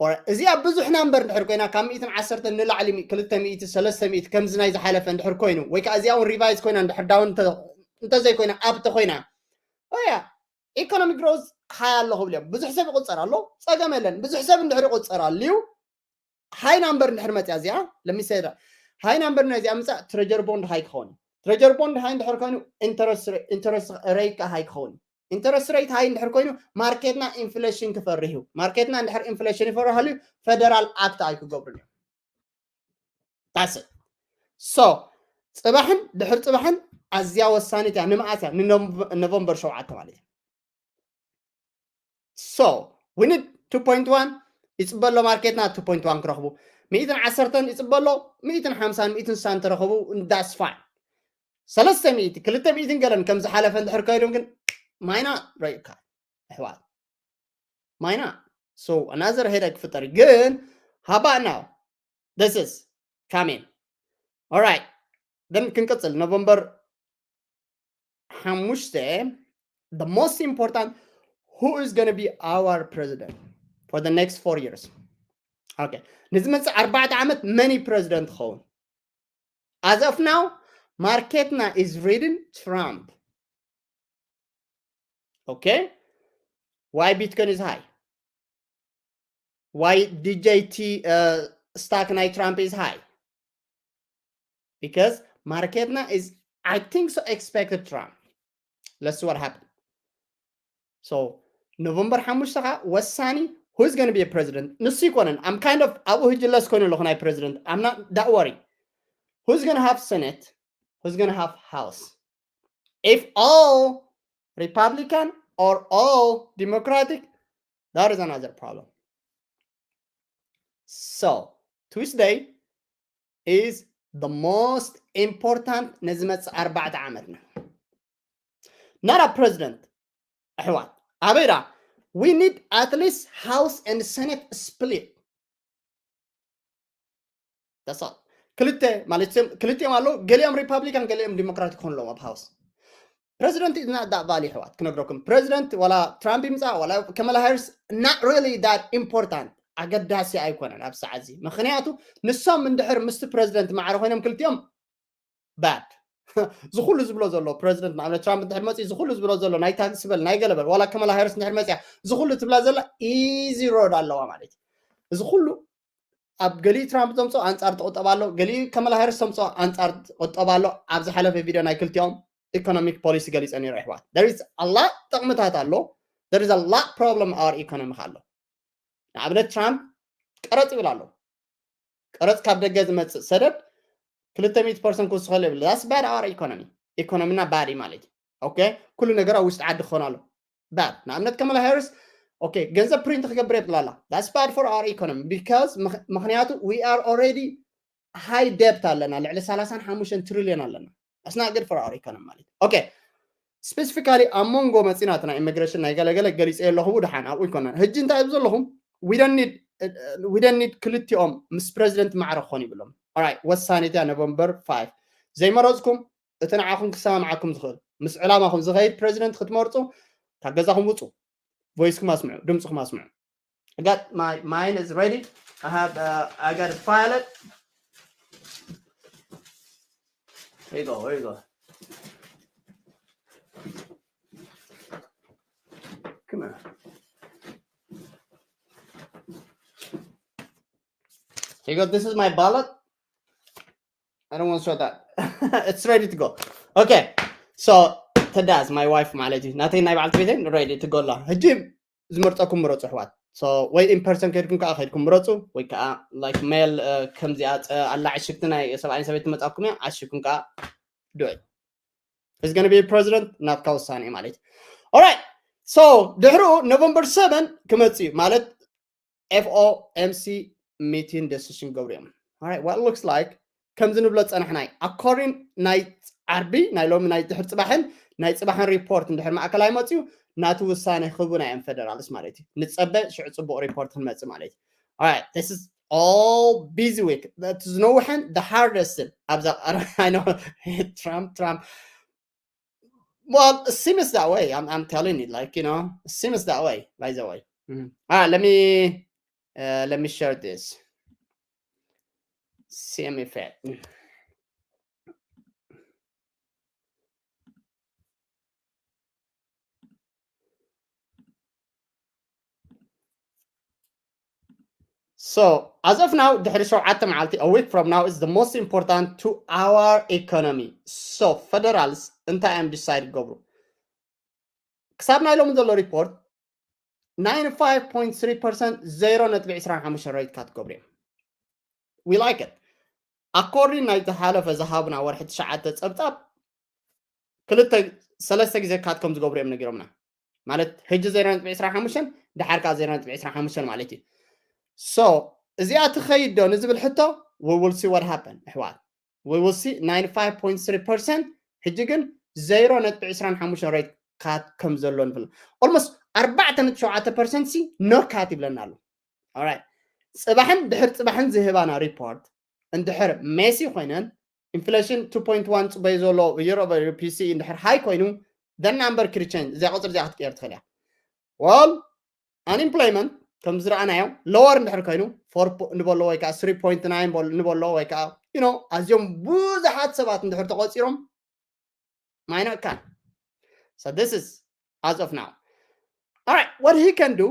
Or እዚኣ ብዙሕ ናምበር እንድሕር ኮይና፣ ካብ ሚእትን ዓሰርተን ንላዕሊ፣ ክልተ ሚእቲ፣ ሰለስተ ሚእቲ ከምዚ ናይ ዝሓለፈ እንድሕር ኮይኑ፣ ወይ ከዓ እዚኣ እውን ሪቫይዝ ኮይና እንድሕር ዳውን እንተ-፣ እንተዘይኮይና፣ ኣብ እንተኮይና፣ ኦያ፣ ኢኮኖሚ ግሮዝ ሃይ ኣሎ ክብል እዮም። ብዙሕ ሰብ ይቁፀር ኣሎ፣ ፀገም የለን። ብዙሕ ሰብ እንድሕር ይቁፀር ኣልዩ፣ ሃይ ናምበር እንድሕር መፅያ እዚኣ፣ ለሚሰ ሃይ ናምበር ናይ እዚኣ ምፃእ፣ ትሬጀር ቦንድ ሃይ ክኸውን እዩ። ትሬጀር ቦንድ ሃይ እንድሕር ኮይኑ፣ ኢንተረስት ሬት ከዓ ሃይ ክኸውን እዩ። ኢንተረስት ሬት ሃይ እንድሕር ኮይኑ፣ ማርኬትና ኢንፍሌሽን ክፈርህ እዩ። ማርኬትና እንድሕር ኢንፍሌሽን ይፈርህ ኣልዩ፣ ፈደራል ኣክት ኣይክገብሩን እዮም። That's it። So ፅባሕን ድሕር ፅባሕን ኣዝያ ወሳኒት እያ። ንመዓስ እያ? ንኖቨምበር ሸውዓተ ማለት እዩ። So we need two point one ይፅበ ኣሎ ማርኬትና፣ two point one ክረኽቡ፣ ሚእትን ዓሰርተን ይፅበ ኣሎ፣ ሚእትን ሓምሳን ሚእትን ስሳን ተረኽቡ፣ that's fine። ሰለስተ ሚእቲ፣ ክልተ ሚእትን ገለን ከም ዝሓለፈ እንድሕር ከይዶም ግን ማይና ረይካ ኣሕዋት፣ ማይና። So another headache ክፍጠር እዩ። ግን how about now? This is coming. Alright, then ክንቅፅል፣ ኖቨምበር ሓሙሽተ፣ the most important, who is gonna be our president for the next four years? Okay, ንዝመፅእ ኣርባዕተ ዓመት መን እዩ ፕረዚደንት ክኸውን? As of now, ማርኬትና is reading Trump. Okay? Why Bitcoin is high? Why D J T, uh, stock ናይ Trump is high? Because ማርኬትና is, I think so, expected Trump. Let's see what happened. So ኖቨምበር ሓሙሽተ ከዓ ወሳኒ፣ who's gonna be a president? ንሱ ይኮነን። I'm kind of ኣብኡ ህጅለስ ኮይኑ ኣለኹ ናይ ፕረዚደንት። I'm not that worry. Who's gonna have Senate? Who's gonna have House? If all Republican or all Democratic, that is another problem. So Tuesday is the most important ንዝመፅእ ኣርባዕተ ዓመትና። Not a president፣ ኣሕዋት፣ ኣበይ ደኣ? We need at least House and Senate split. That's all. ክልተ ማለት እዮም፣ ክልቲኦም ኣለዉ፣ ገሊኦም ሪፓብሊካን ገሊኦም ዲሞክራቲክ ክኾኑ ኣለዎም ኣብ ሃውስ። ፕረዚደንት is not that value፣ ኣሕዋት፣ ክነግረኩም። ፕረዚደንት ዋላ ትራምፕ ይምፃእ ዋላ ከመላ ሃሪስ፣ not really that important፣ ኣገዳሲ ኣይኮነን ኣብ ሰዓት እዚ። ምኽንያቱ ንሶም እንድሕር ምስቲ ፕረዚደንት ማዕረ ኮይኖም ክልቲኦም፣ ባድ። እዚ ኩሉ ዝብሎ ዘሎ ፕረዚደንት ንኣብነት ትራምፕ እንድሕር መፅኡ፣ እዚ ኩሉ ዝብሎ ዘሎ ናይ ታክስ በል ናይ ገለ በል፣ ዋላ ከመላ ሃሪስ እንድሕር መፅያ፣ እዚ ኩሉ ትብላ ዘላ ኢዚ ሮድ ኣለዋ ማለት እዩ። እዚ ኩሉ ኣብ ገሊኡ ትራምፕ ዘምፅኦ ኣንፃር ቁጠባ ኣሎ፣ ገሊኡ ከመላ ሃሪስ ዘምፅኦ ኣንፃር ቁጠባ ኣሎ። ኣብ ዝሓለፈ ቪድዮ ናይ ክልቲኦም economic policy ገሊፀ ነይሩ ኣሕዋት። There is a lot ጥቕምታት ኣሎ። There is a lot problem our economy ኣሎ። ንኣብነት ትራምፕ ቀረፅ ይብል ኣሎ። ቀረፅ ካብ ደገ ዝመፅእ ሰደድ ክልተ ሚእቲ ፐርሰንት ክውስኸሉ ይብል። That's bad our economy። ኢኮኖሚና ባድ ማለት እዩ። ኦኬ፣ ኩሉ ነገር ኣብ ውሽጢ ዓዲ ክኾን ኣሎ። ባድ ንኣብነት ከመላ ሃሪስ ኦኬ፣ ገንዘብ ፕሪንት ክገብር የብላላ። That's bad for our economy because ምኽንያቱ we are already high debt ኣለና፣ ልዕሊ ሰላሳን ሓሙሽተን ትሪልዮን ኣለና። That's not good for our economy ማለት ኦኬ። ስፔሲፊካሊ ኣብ መንጎ መፂናት ናይ ኢሚግሬሽን ናይ ገለገለ ገሊፀ ኣለኹ። ደሓን ኣብኡ ይኮነን። ሕጂ እንታይ እብ ዘለኹም we don't need ክልቲኦም ምስ ፕሬዚደንት ማዕረ ክኾኑ ይብሎም። ኦራይት፣ ወሳኒት እያ ኖቨምበር ፋይቭ። ዘይመረፅኩም እቲ ንዓኹም ክሰማምዓኩም ዝኽእል ምስ ዕላማኹም ዝኸይድ ፕሬዚደንት ክትመርፁ ካብ ገዛኹም ውፁ። ቮይስኩም ኣስምዑ፣ ድምፅኩም ኣስምዑ። I got my mine is ready. I have uh, I got to file it. Here you go. Here you go. Come here. Here you go. This is my ballot. I don't want to show that. It's ready to go. Okay. So ተዳዝ my wife ማለት እዩ ናተይ ናይ በዓልቲ ቤተይ ready to go ኣሎ። ሕጂ ዝመርፀኩም ምረፁ ኣሕዋት። So ወይ in person ከድኩም ከዓ ከድኩም ምረፁ ወይ ከዓ like mail ከምዚኣ ኣላ ዕሽግቲ ናይ ሰብኣይን ሰበይቲ መፃኩም እያ። ዓሽግኩም ከዓ do it. Is gonna be president ናትካ ውሳኔ ማለት እዩ። Alright. So ድሕሩ ኖቨምበር ሰቨን ክመፅእ እዩ ማለት ኤፍ ኦ ኤም ሲ ሚቲን ደሲሽን ገብሩ እዮም። Alright, what looks like ከምዚ ንብሎ ፀናሕናይ ኣኮሪን ናይ ዓርቢ ናይ ሎሚ ናይ ድሕር ፅባሕን ናይ ፅባሕን ሪፖርት እንድሕር ማእከላይ መፅዩ ናቲ ውሳነ ክህቡና እዮም ፌደራልስ ማለት እዩ። ንፀበ ሽዑ ፅቡቅ ሪፖርት ክንመፅእ ማለት እዩ። Alright, this is all busy week. That's no one the hardest ኣብዛ ቀረ I know Trump Trump Well, it seems that way. I'm, I'm telling you, like, you know, it seems that way, by the way. Mhm. All right, let me uh, let me share this. See me fit. So as of now ድሕሪ ሸውዓተ መዓልቲ a week from now is the most important to our economy. So federals እንታይ እዮም decide ገብሩ ክሳብ ናይ ሎሚ ዘሎ ሪፖርት ninety-five point three percent ዜሮ ነጥቢ ዕስራን ሓሙሽተን rate cut ገብሩ እዮም። We like it. According ናይ ዝሓለፈ ዝሃቡና ወርሒ ትሽዓተ ፀብፃብ ክልተ ሰለስተ ግዜ cut ከም ዝገብሩ እዮም ነጊሮምና። ማለት ሕጂ ዜሮ ነጥቢ ዕስራን ሓሙሽተን ደሓር ከዓ ዜሮ ነጥቢ ዕስራን ሓሙሽተን ማለት እዩ። So እዚኣ ትኸይድ ዶ ንዝብል ሕቶ we will see what happen ኣሕዋት። We will see ninety-five point three percent ሕጂ ግን ዜሮ ነጥቢ ዕስራን ሓሙሽተን rate cut ከም ዘሎ ንፍል almost ኣርባዕተ ነጥቢ ሸውዓተ percent ሲ no cut ይብለና ኣሎ። Alright, ፅባሕን ድሕር ፅባሕን ዝህባና ሪፖርት እንድሕር ሜሲ ኮይነን ኢንፍሌሽን two point one ፅበይ ዘሎ ዩሮ ፒ ሲ እንድሕር ሃይ ኮይኑ the number could change እዚኣ ቁፅሪ እዚኣ ክትቀየር ትኽእል እያ። Well unemployment ከም ዝረኣናዮ lower እንድሕር ኮይኑ four ንበሎ ወይ ከዓ three point nine ንበሎ ወይ ከዓ you know ኣዝዮም ብዙሓት ሰባት እንድሕር ተቆፂሮም might not come. So this is as of now. Alright, what he can do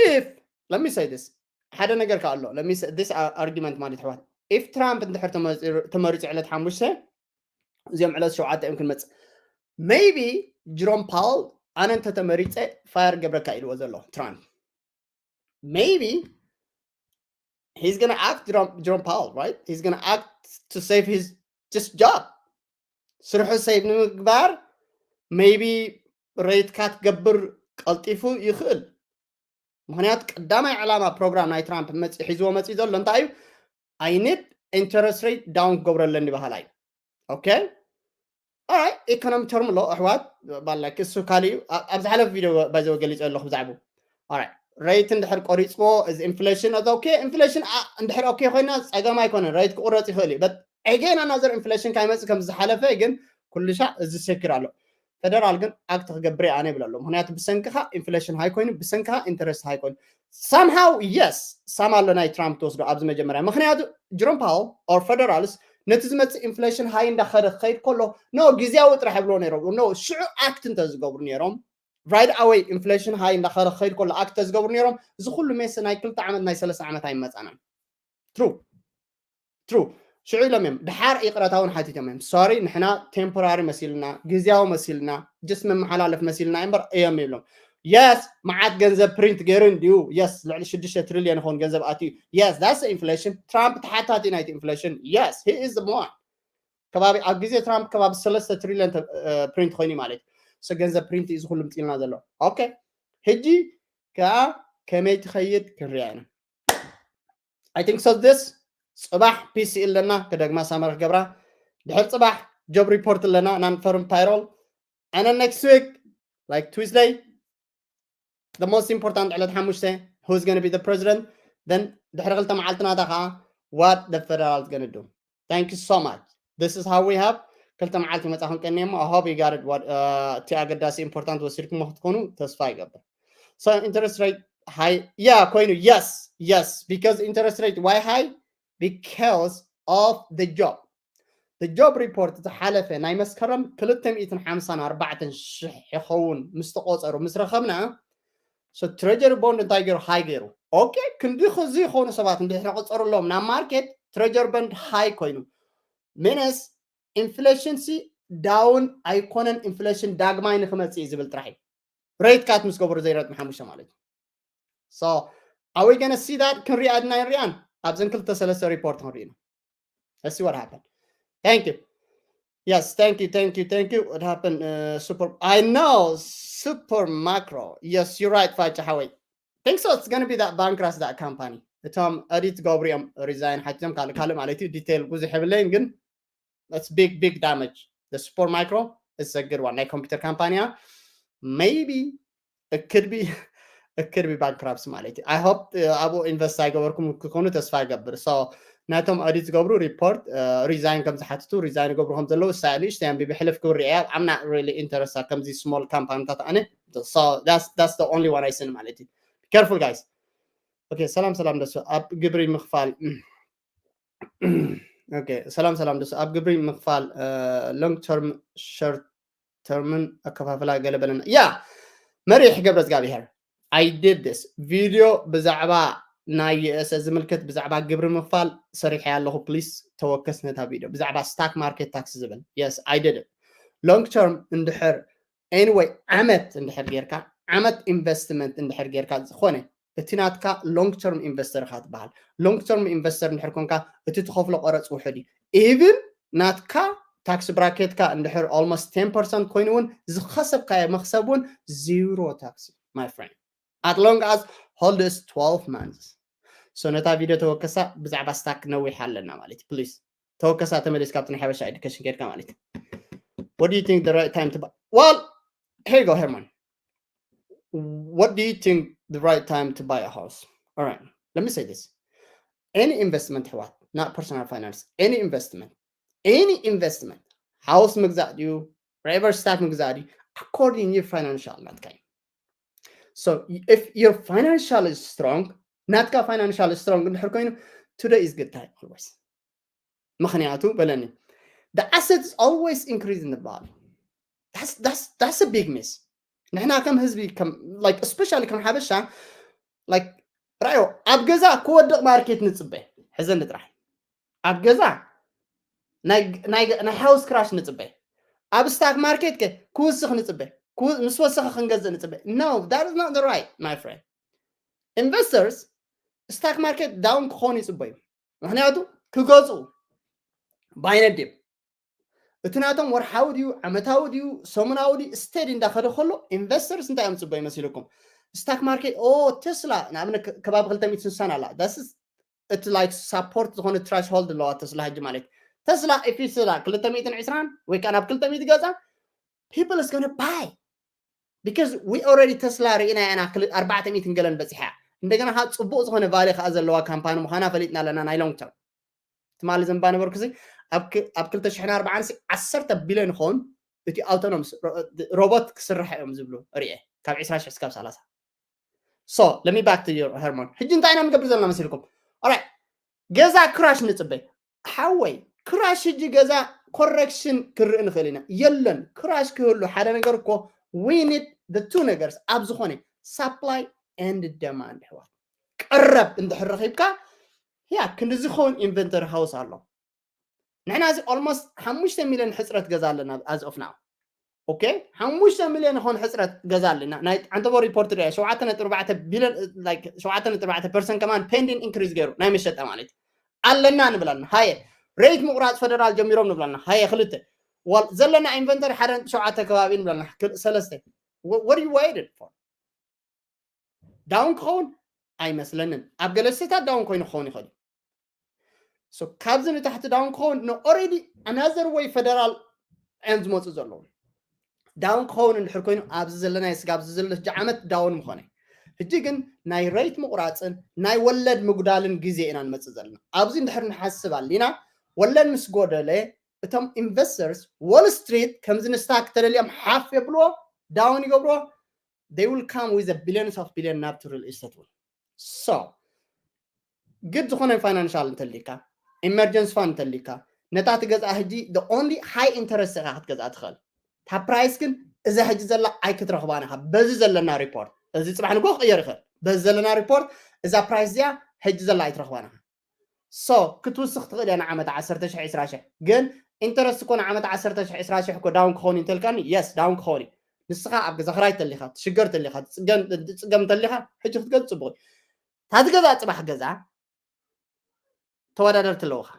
if let me say this ሓደ ነገር ከዓ ኣሎ let me say this argument ማለት ኣሕዋት if ትራምፕ እንድሕር ተመሪፁ ዕለት ሓሙሽተ እዚኦም ዕለት ሸውዓተ እዮም ክንመፅእ maybe ጅሮም ፓወል ኣነ እንተተመሪፀ fire ገብረካ ኢልዎ ዘሎ ትራምፕ maybe he's gonna act Jerome, Jerome Powell, right? He's gonna act to save his just job. ስርሑ save ንምግባር maybe rate cut ክገብር ቀልጢፉ ይኽእል። ምክንያቱ ቀዳማይ ዕላማ ፕሮግራም ናይ ትራምፕ ሒዝዎ መፅኡ ዘሎ እንታይ እዩ? I need interest rate down ክገብረለኒ በሃላይ እዩ። Okay? Alright, economic term ኣሎ ኣሕዋት ባላክ እሱ ካልእ እዩ። ኣብ ዝሓለፈ ቪድዮ ባይዘው ገሊፀ ኣለኹ ብዛዕቡ rate እንድሕር ቆሪፅዎ እዚ ኢንፍሌሽን እዚ okay ኢንፍሌሽን እንድሕር okay ኮይና ፀገም ኣይኮነን rate ክቁረፅ ይኽእል እዩ። Again another ኢንፍሌሽን ካይመፅእ ከም ዝሓለፈ ግን ኩሉ ሻዕ እዚ ሴኪር ኣሎ። ፌደራል ግን act ክገብር ኣነ ይብል ኣሎ። ምክንያቱ ብሰንክኻ ኢንፍሌሽን ሃይ ኮይኑ ብሰንክኻ ኢንተረስት ሃይ ኮይኑ somehow yes ሳም ኣሎ ናይ ትራምፕ ትወስዶ ኣብዚ መጀመርያ ምክንያቱ ጅሮም ፓወል or ፌደራልስ ነቲ ዝመፅእ ኢንፍሌሽን ሃይ እንዳኸደ ክኸይድ ከሎ no ግዜያዊ ጥራሕ ይብሎ ነይሮም no ሽዑ act እንተዝገብሩ ነይሮም right away ኢንፍሌሽን ሃይ እንዳኸደ ክኸይድ ከሎ act ተዝገብሩ ነይሮም እዚ ኩሉ ሜስ ናይ ክልተ ዓመት ናይ ሰለስተ ዓመት ኣይመፃናን። True true ሽዑ ኢሎም እዮም። ድሓር ይቕረታ እውን ሓቲቶም እዮም። ሶሪ፣ ንሕና ቴምፖራሪ መሲልና፣ ግዜያዊ መሲልና፣ ጀስት መመሓላለፍ መሲልና እምበር እዮም ይብሎም። የስ፣ መዓት ገንዘብ ፕሪንት ገይሩ እንድዩ። የስ፣ ልዕሊ ሽዱሽተ ትሪልዮን ይኸውን ገንዘብ ኣትዩ። የስ፣ that's inflation። ትራምፕ ተሓታቲ ናይቲ ኢንፍሌሽን። የስ፣ he is the one። ከባቢ ኣብ ግዜ ትራምፕ ከባቢ ሰለስተ ትሪልዮን ፕሪንት ኮይኑ ማለት እዩ። ገንዘብ ፕሪንት እዩ ዝኩሉ ምፅልና ዘሎ። ኦኬ፣ ሕጂ ከዓ ከመይ ትኸይድ ክንሪኣ ኢና። I think so this። ፅባሕ ፒሲ ኣለና፣ ክደግማ ሳመረ ክገብራ። ድሕር ፅባሕ ጆብ ሪፖርት ኣለና፣ non farm payroll። And then next week, like Tuesday, the most important ዕለት ሓሙሽተ, who's going to be the president? Then ድሕሪ ክልተ መዓልቲ ናታ ከዓ what the federal is going to do. Thank you so much. This is how we have ክልተ መዓልቲ መፃኹም ቀኒየ እሞ I hope you got it what እቲ ኣገዳሲ ኢምፖርታንት ወሲድኩሞ ክትኮኑ ተስፋ ይገብር። So interest rate high, yeah, ኮይኑ yes, yes, because interest rate why high? Because of the job. The job report ዝሓለፈ ናይ መስከረም ክልተ ሚእትን ሓምሳን ኣርባዕተን ሽሕ ይኸውን ምስ ተቆፀሩ ምስ ረኸብና። So treasury bond እንታይ ገይሩ? ሃይ ገይሩ። ኦኬ፣ ክንዲ ክዚ ይኾኑ ሰባት እንድሕር ቆፀሩሎም ናብ ማርኬት treasury bond ሃይ ኮይኑ፣ ሚንስ ኢንፍሌሽን ሲ ዳውን ኣይኮነን፣ ኢንፍሌሽን ዳግማይ ንክመፅእ እዩ ዝብል ጥራሕ እዩ። ሬት ካት ምስ ገበሩ ዘይረት ሓሙሽተ ማለት እዩ። So are we going to see that? ክንሪኣ ድና ንሪኣን ኣብዘን ክልተ ሰለስተ ሪፖርት ክንሪኢ ነው። Let's see what happened. Thank you. Yes, thank you, thank you, thank you. What happened? Uh, super, I know, super macro. Yes, you're right, ፋጫ ሓወይ. Think so. It's going to be that bankrupt that company. እቶም ኦዲት ገብሩ እዮም ሪዛይን ሓቲቶም ካልእ ካልእ ማለት እዩ። ዲቴይል ብዙሕ የብለይን ግን that's big big damage. The super micro is a good one. ናይ ኮምፒውተር ካምፓኒ እያ። Maybe it could be it could be bankrupt ማለት እዩ። I hope ኣብኡ ኢንቨስት ኣይገበርኩም ክኾኑ ተስፋ ይገብር። So ናቶም ኦዲት ዝገብሩ ሪፖርት ሪዛይን ከም ዝሓትቱ ሪዛይን ይገብሩ ከም ዘለዉ ሳሊ ሽተያን ቢቢ ሕልፍ ክብሪ እያ። I'm not really interested ከምዚ ስሞል ካምፓኒታት ኣነ። So that's that's the only one I seen ማለት እዩ። Careful guys. Okay, ሰላም ሰላም ደሱ ኣብ ግብሪ ምኽፋል okay ሰላም ሰላም ደሱ ኣብ ግብሪ ምኽፋል long term short term ን ኣከፋፍላ ገለ በለና። Yeah መሪሕ ገብረ እግዚኣብሔር I did this video ብዛዕባ ናይ ዩኤስኤ ዝምልከት ብዛዕባ ግብሪ ምኽፋል ሰሪሐ ኣለኹ። ፕሊስ ተወከስ ነታ ቪድዮ ብዛዕባ ስታክ ማርኬት ታክስ ዝብል። Yes I did it long term እንድሕር anyway ዓመት እንድሕር ጌርካ ዓመት ኢንቨስትመንት እንድሕር ጌርካ ዝኾነ እቲ ናትካ long term ኢንቨስተር ኢኻ ትበሃል። Long term ኢንቨስተር እንድሕር ኮንካ እቲ ትኸፍሎ ቀረፅ ውሑድ እዩ። ኢቭን ናትካ ታክስ ብራኬትካ እንድሕር almost ten percent ኮይኑ እውን ዝኸሰብካዮ መኽሰብ እውን ዜሮ ታክስ እዩ my friend. As long as hold is twelve months. So ነታ ቪድዮ ተወከሳ ብዛዕባ ስታክ ነዊሕ ኣለና ማለት እዩ። ፕሊዝ ተወከሳ ተመሊስካ ኣብቲ ናይ ሓበሻ ኤዱኬሽን ከድካ ማለት እዩ። What do you think the right time to buy? Well, here you go, Herman. What do you think the right time to buy a house? All right, let me say this. Any investment, what? Not personal finance. Any investment, any investment, house ምግዛእ ድዩ፣ ሬቨር ስታክ ምግዛእ ድዩ፣ according your financial ናትካ እዩ። So if your financial is strong፣ ናትካ financial strong እንድሕር ኮይኑ today is good time always። ምኽንያቱ በለኒ the asset is always increasing the value. That's that's that's a big miss. ንሕና ከም ህዝቢ ከም like especially ከም ሓበሻ like ራዮ ኣብ ገዛ ክወድቕ ማርኬት ንጽበ። ሕዘኒ ጥራሕ ኣብ ገዛ ናይ ናይ ናይ ሃውስ ክራሽ ንጽበ። ኣብ ስታክ ማርኬት ከ ክውስኽ ንጽበ። ምስ ወሰኸ ክንገዝእ ንጽበ። No, that is not the right, my friend. Investors ስታክ ማርኬት ዳውን ክኾኑ ይጽበዩ። ምኽንያቱ ክገዝኡ ባይነዴም እቲ ናቶም ወርሓዊ ድዩ ዓመታዊ ድዩ ሰሙናዊ ድዩ ስተዲ እንዳኸደ ከሎ ኢንቨስተርስ እንታይ እዮም ፅበ ይመስልኩም? ስታክ ማርኬት ኦ ቴስላ ንኣብነት ከባቢ ክልተ ሚእቲ ስሳን ኣላ እቲ like ሳፖርት ዝኾነ ትራሽሆልድ ኣለዋ ተስላ ሕጂ ማለት ተስላ ኢፊ ስላ ክልተ ሚእትን ዕስራን ወይ ከዓ ናብ ክልተ ሚእቲ ገፃ people is gonna buy because we already ተስላ ርኢና ኢና ኣርባዕተ ሚእትን ገለን በፂሓ እንደገና ከዓ ፅቡቅ ዝኾነ ቫሊ ከዓ ዘለዋ ካምፓኒ ምዃና ፈሊጥና ኣለና ናይ long term ትማሊ ዘንባ ነበርኩ እዚ ኣብ ክልተ ሽሕን ኣርባዓን ዓሰርተ ቢልዮን ይኸውን እቲ ኣውቶኖምስ ሮቦት ክስራሕ እዮም ዝብሉ ርኤ ካብ ዕስራ ሽሕ ስካብ ሰላሳ so let me back to your Herman ሕጂ እንታይ ኢና ንገብር ዘለና መሲልኩም ኦራይ ገዛ ክራሽ ንፅበይ ሓወይ ክራሽ ሕጂ ገዛ ኮረክሽን ክርኢ ንኽእል ኢና የለን ክራሽ ክህሉ ሓደ ነገር እኮ we need the two ነገርስ ኣብ ዝኾነ supply and demand ኣሕዋት ቀረብ እንድሕር ረኺብካ ያ ክንዲ ዝኸውን ኢንቨንተሪ ሃውስ ኣሎ ንሕና እዚ almost ሓሙሽተ ሚልዮን ሕፅረት ገዛ ኣለና as of now። Okay፣ ሓሙሽተ ሚልዮን ይኾን ሕፅረት ገዛ ኣለና። ናይ ዓንተቦ ሪፖርት ሪኣ ሸውዓተ ነጥቢ ኣርባዕተ ቢልዮን፣ like ሸውዓተ ነጥቢ ኣርባዕተ ፐርሰንት ከማን pending increase ገይሩ ናይ መሸጣ ማለት እዩ። ኣለና ንብላልና። ሃየ፣ ሬት ምቑራፅ ፈደራል ጀሚሮም ንብላልና። ሃየ፣ ክልተ ዋል ዘለና ኢንቨንተሪ ሓደ ነጥቢ ሸውዓተ ከባቢ ንብላልና። ክል- ሰለስተ what you waited for? ዳውን ክኸውን ኣይመስለንን። ኣብ ገለ ስታት ዳውን ኮይኑ ክኸውን ይኽእል እዩ። So ካብዚ ንታሕቲ ዳውን ክኸውን ን already another way ፈደራል እዮም ዝመፁ ዘለዉ። ዳውን ክኸውን እንድሕር ኮይኑ ኣብዚ ዘለና ስጋብ ኣብዚ ዘሎ ሕጂ ዓመት ዳውን ምኾነ። ሕጂ ግን ናይ ሬት ምቑራፅን ናይ ወለድ ምጉዳልን ግዜ ኢና ንመፅእ ዘለና። ኣብዚ እንድሕር ንሓስብ ኣሊና ወለድ ምስ ጎደለ እቶም ኢንቨስተርስ ወል ስትሪት ከምዚ ንስታክ ተደልዮም ሓፍ የብልዎ፣ ዳውን ይገብርዎ። They will come with a billions of billion ናብቲ ሪል ኢስቴት እውን። So ግድ ዝኾነ ፋይናንሻል እንተሊካ፣ ኢመርጀንሲ ፋንድ እንተሊካ፣ ነታ ትገዝኣ ሕጂ the only high interest ኢኻ ክትገዝኣ ትኽእል። እታ ፕራይስ ግን እዛ ሕጂ ዘላ ኣይክትረኽባን ኢኻ። በዚ ዘለና ሪፖርት፣ እዚ ፅባሕ ንጎ ክቕየር ይኽእል። በዚ ዘለና ሪፖርት እዛ ፕራይስ እዚኣ ሕጂ ዘላ ኣይትረኽባን ኢኻ። So ክትውስኽ ትኽእል እያ ንዓመት ዓሰርተ ሽሕ ዒስራ ሽሕ። ግን ኢንተረስት እኮ ንዓመት ዓሰርተ ሽሕ ዒስራ ሽሕ እኮ ዳውን ክኸውን እዩ እንተልካኒ፣ የስ ዳውን ክኸውን እዩ። ንስኻ ኣብ ገዛ ክራይ ተሊኻ፣ ትሽገር ተሊኻ፣ ትፅገም ትፅገም ተሊኻ፣ ሕጂ ክትገዝ ፅቡቕ እዩ። እታ ትገዛ ፅባሕ ገዛ ተወዳደርቲ ኣለውኻ።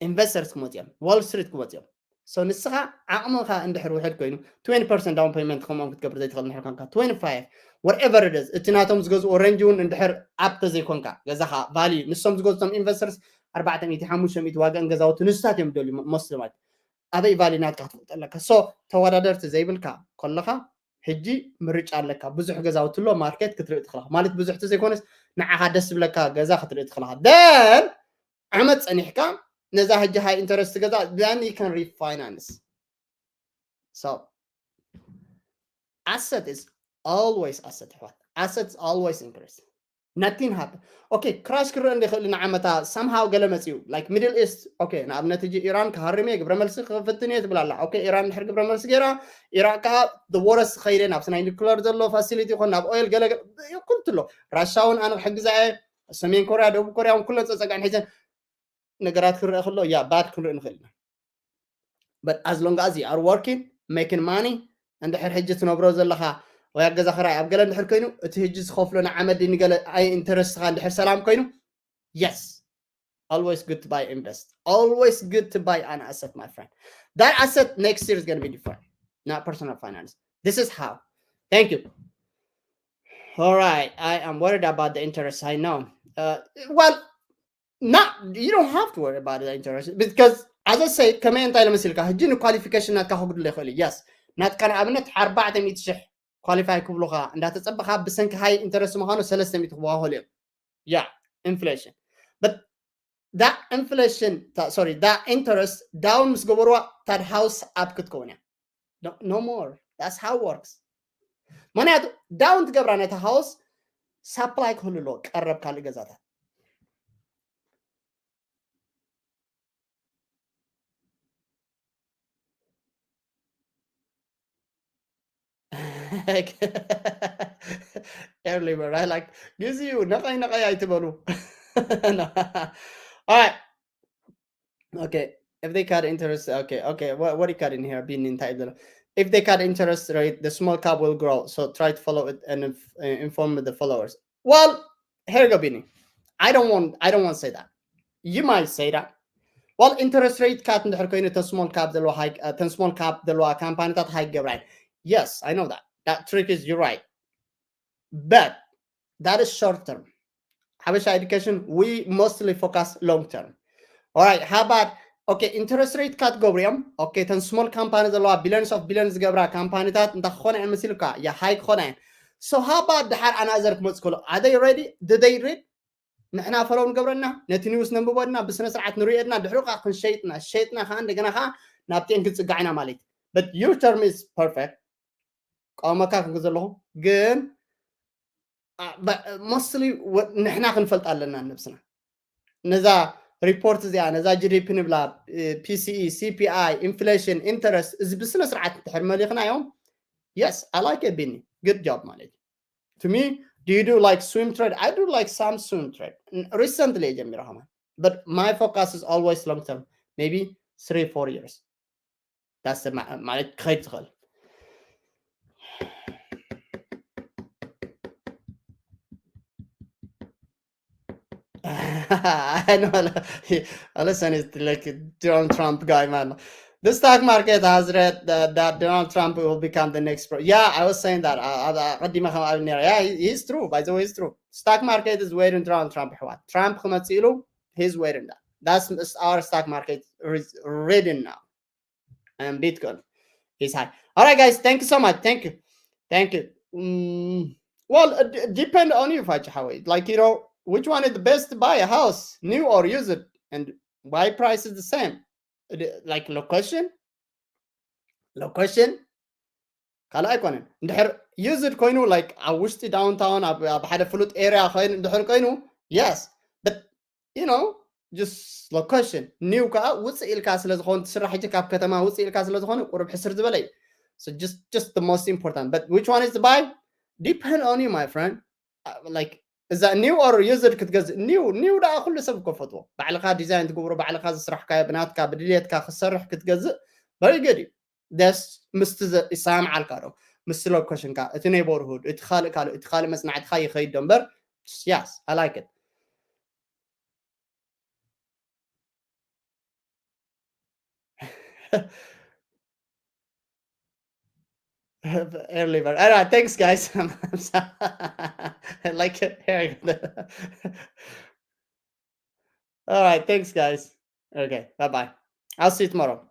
ኢንቨስተርስ ክመፅኦም፣ ዋል ስትሪት ክመፅኦም። So ንስኻ ዓቕምኻ እንድሕር ውሕድ ኮይኑ twenty percent down payment ከምኦም ክትገብር ዘይትኽእል እንድሕር ኮንካ twenty five whatever it is፣ እቲ ናቶም ዝገዝኡ ሬንጅ እውን እንድሕር ኣብ ተዘይኮንካ ገዛኻ ቫልዩ ንሶም ዝገዝቶም ኢንቨስተርስ ኣርባዕተ ሚእቲ ሓሙሽተ ሚእቲ ዋጋን ገዛውቲ ንስታት እዮም ደልዩ ሞስሊ ማለት ኣበይ ቫልዩ ናትካ ክትፈልጦ ኣለካ። So ተወዳደርቲ ዘይብልካ ከለኻ ሕጂ ምርጫ ኣለካ። ብዙሕ ገዛውቲ ኣሎ ማርኬት ክትርኢ ትኽእልካ ማለት ብዙሕ ተዘይኮነስ ንዓኻ ደስ ዝብለካ ገዛ ክትርኢ ትኽእልካ። Then ዓመት ጸኒሕካ ነዛ ሕጂ ሃይ ኢንተረስት ገዛ then you can refinance። So asset is always asset ኣሕዋት። Asset is always interest. Nothing happen. Okay፣ ክራሽ ክረአ እንደ ይኽእል ንዓመታ somehow ገለ መጽዩ like Middle East። Okay፣ ንኣብነት ሕጂ ኢራን ክሃርም እየ ግብረ መልሲ ክፍትን እየ ትብል ኣላ። Okay፣ ኢራን ድሕር ግብረ መልሲ ገይራ ኢራቅ ከዓ the worst ኸይደ ናብቲ ናይ ኒኩለር ዘሎ ፋሲሊቲ ይኹን ናብ ኦይል ገለ ገለ ኩሉ ኣሎ። ራሻ እውን ኣነ ክሕግዛ እየ። ሰሜን ኮርያ፣ ደቡብ ኮርያ እውን ኩለን ጸጸጋዕን ሒዘን ነገራት ክረአ ከሎ ያ ባድ ክንርኢ ንኽእል ኢና። But as long as you are working, making money፣ እንድሕር ሕጂ ትነብሮ ዘለኻ ወይ ኣብ ገዛ ክራይ ኣብ ገለ እንድሕር ኮይኑ እቲ ሕጂ ዝኸፍሎ ንዓመት ድዩ ንገለ ኣይ ኢንተረስትኻ እንድሕር ሰላም ኮይኑ፣ yes, always good to buy invest, always good to buy an asset, my friend. That asset next year is going to be different, not personal finance. This is how. Thank you. All right, I am worried about the interest, I know. Uh, well, not, you don't have to worry about the interest because as I said፣ ከመይ እንታይ ለመሲልካ ሕጂ ንኳሊፊኬሽን ናትካ ከጉድሎ ይኽእል እዩ። Yes፣ ናትካ ንኣብነት ኣርባዕተ ሚእቲ ሽሕ ኳሊፋይ ክብሉኻ እንዳተጸበኻ ብሰንኪ ሃይ ኢንተረስት ምዃኑ ሰለስተ ሚእቲ ክበሃሉ እዮም። Yeah, inflation. But that inflation, sorry, that interest down ምስ ገበርዋ ታድ ሃውስ ኣፕ ክትከውን እያ። No, no more. That's how it works. ምክንያቱ ዳውን ትገብራ ነታ ሃውስ ሳፕላይ ክህሉ ኣለዎ ቀረብ ካልእ ገዛታት። Early bird, I like ግዚኡ ነቐይ ነቐይ ኣይትበሉ። All right. Okay, if they cut interest, okay, okay, what, what do you cut in here? Being in title. If they cut interest rate, the small cap will grow. So try to follow it and inf- uh, inform the followers. Well, here you go, Bini. I don't want, I don't want to say that. You might say that. Well, interest rate cut እንድሕር ኮይኑ ተን small cap ዘለዋ ሃይ፣ uh, ተን small cap ዘለዋ ካምፓኒታት ሃይ ገብራይ። Yes, I know that. That trick is, you're right. But that is short term. ሓበሻ ኤዱኬሽን, we mostly focus long term. All right, how about, okay, interest rate cut ገብሩ እዮም። Okay, ተን small ካምፓኒ ዘለዋ billions of billions ዝገብራ ካምፓኒታት እንታይ ክኾና እየን መሲልካ? ያ ሃይ ክኾና እየን። So how about ድሓር ኣናዘር ክመጽእ ከሎ? Are they ready? Do they read? ንሕና ፈለው ንገብረና፣ ነቲ ኒውስ ነንብበና፣ ብስነ ስርዓት ንርእየና፣ ድሕሪ ካ ክንሸይጥና፣ ሸይጥና ከዓ እንደገና ከዓ ናብቲኤን ክንጽጋዕ ኢና ማለት እዩ። But your term is perfect. ቀወመካ ክንክ ዘለኹ ግን ሞስትሊ ንሕና ክንፈልጥ ኣለና ነብስና። ነዛ ሪፖርት እዚኣ፣ ነዛ ጂ ዲ ፒ ንብላ፣ ፒ ሲ ኢ፣ ሲ ፒ ኣይ፣ ኢንፍሌሽን፣ ኢንተረስት፣ እዚ ብስነ ስርዓት እንድሕር መሊኽናዮም፣ yes, I like it, ቢኒ፣ good job ማለት እዩ። To me, do you do like swing trade? I do like some swing trade. Recently እየ ጀሚረ ከማን። But my focus is always long term. maybe three four years. That's the ማለት ክኸይድ ትኽእል። I know. Listen, it's like Donald Trump guy, man. The stock market has read that, that Donald Trump will become the next pro. Yeah, I was saying that. Uh, uh, yeah, he- he's true. By the way, it's true. Stock market is waiting Donald Trump. What? Trump ክመጽእ ኢሉ, he's waiting that. That's our stock market is reading now. And Bitcoin is high. All right, guys, thank you so much. Thank you. Thank you. Mm, well, it d- depend on you, Fachi Hawaii. Like, you know, which one is the best to buy a house, new or used? And why price is the same? Uh, d- Like, location? Location? ካልእ ኣይኮነን። እንድሕር used ኮይኑ፣ like፣ ኣብ ውሽጢ downtown ኣብ ኣብ ሓደ ፍሉጥ area ኮይኑ እንድሕር ኮይኑ, yes, but you know, just location. New ከዓ ውፅእ ኢልካ ስለ ዝኾን ትስራሕ ሕጂ ካብ ከተማ ውፅእ ኢልካ ስለ ዝኾነ ቁሩብ ሕስር ዝበለ እዩ። So just just the most important, but which one is to buy? Depend on you, my friend. Uh, like, እዛ new or used ክትገዝእ፣ new new ደኣ ኩሉ ሰብ እኮ ፈትዎ። ባዕልኻ ዲዛይን ትገብሮ፣ ባዕልኻ ዝስራሕካዮ፣ ብናትካ ብድልየትካ ክትሰርሕ ክትገዝእ very good እዩ። ደስ ምስቲ ዘ- ይሰማምዓልካ ዶ? ምስቲ location ካ፣ እቲ neighborhood፣ እቲ ካልእ ካልእ፣ እቲ ካልእ መጽናዕትኻ ይኸይድ ዶ እምበር፣ yes, I like it. Early bird. All right, thanks, guys. I like it. Here you go. All right, thanks, guys. Okay, bye bye. I'll see you tomorrow.